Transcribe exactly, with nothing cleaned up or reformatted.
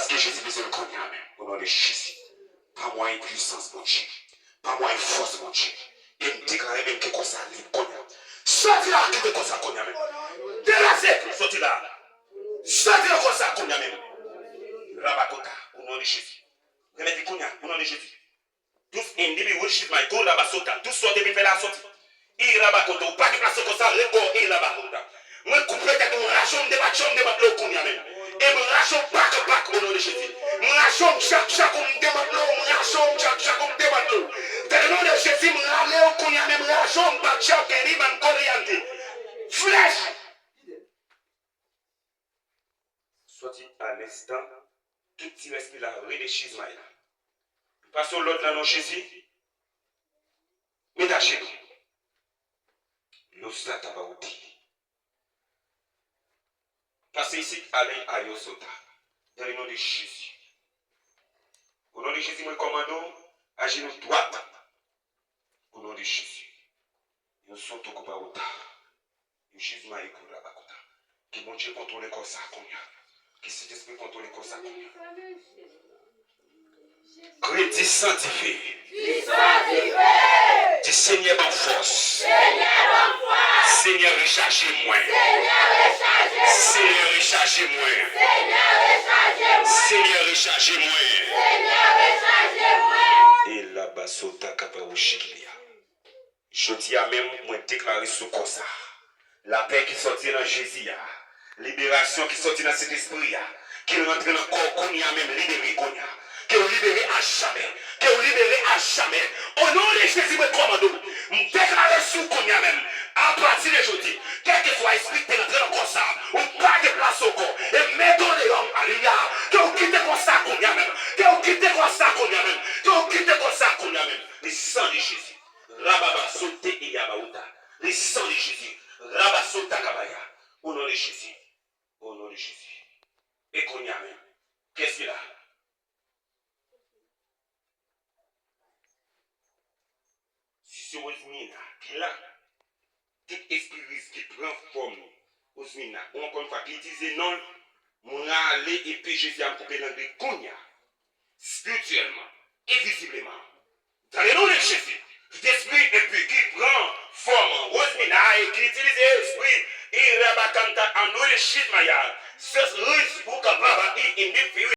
Ke Jezi bezwen l kounye a menm, o non de Jezi. Pa mwayen pwisans Bondye, pa mwayen fòs Bondye. E m deklare menm ke kò sa lib kounye a. Soti la, kite kò sa kounye a menm. Deplase, soti la. Soti nan kò sa kounye a menm. Rabakota, o non de Jezi. Remèt li kounye a, o non de Jezi. Tous enemy will shift my go rabasota. Tout sa w te vin fè la soti. I rabakota. Ou pa gen plas ankò sa, rego i rabakota. Mwen koupe tèt ou, m rache w, m debatche w, m demantle w kounye a menm. E m rache w pak pak o non de Jezi. M rache w, m tchak tchak ou, m demantle w, m rache w, m tchak tchak ou, m demantle w. Dan le non de Jezi, m rale w kounye a menm, m rache w, m batche w, keni man koryante. Flèch! Soti a lenstan, tout ti rès li la rele chizmay la. Pase w lòd nan non Jezi. Met ajenou. Losata bawoti. Pase isit, ale a yo sota. Dan le non de Jezi. O non de Jezi, mwen kòmande w, ajenou dwat. O non de Jezi. Yo soto koupa wota. Yo chizmaye kou rabakota. Ke Bondye kontwole kò sa kounye a. Ke Sentespri kontwole kò sa kounye a. Kri di san dife. Di san dife. Di Senyè ban fòs. Senyè ban fòs. Senyè rechaje mwen. Senyè rechaje mwen. Senyè rechaje mwen. Senyè rechaje mwen. Senyè rechaje mwen. Senyè rechaje mwen. E la basota kapa ou chikilia. Jodi a menm, mwen deklare sou kò sa, lapè ki sòti nan Jezi a, liberasyon ki sòti nan Sentespri a, ke l rantre nan kò w kounye a menm, libere kounye a. Ke w libere a jamè. Ke w libere a jamè. O non de Jezi, mwen kòmande w, m deklare sou w kounye a menm, apati de jodi, kèlkeswa espri ki te rantre nan kò sa, ou pa gen plas ankò. E mete w deyò, alelouya. Ke w kite kò sa kounye a menm. Ke w kite kò sa kounye a menm. Ke w kite kò sa kounye a menm. Le sang de Jésus. Rababa sote e yaba uta. Le sang de Jésus. Raba sota kabaya. Au nom de Jésus. Au nom de Jésus. E kounye a menm. Kiyès ki la? Si se Rosemina ki la, tout espri riz ki pran fòm Rosemina, ou ankò yon fwa ki itilize non l, mwen rale epe Jezi a, m koupe lang li kounye a. Espirityèlman e vizibleman. Dans le nom de Jésus, tout espri enpi ki pran fòm Rosemina e ki itilize espri Irabakanta an nou de Jezi Maya, sos ris pou kapaba i indi firi.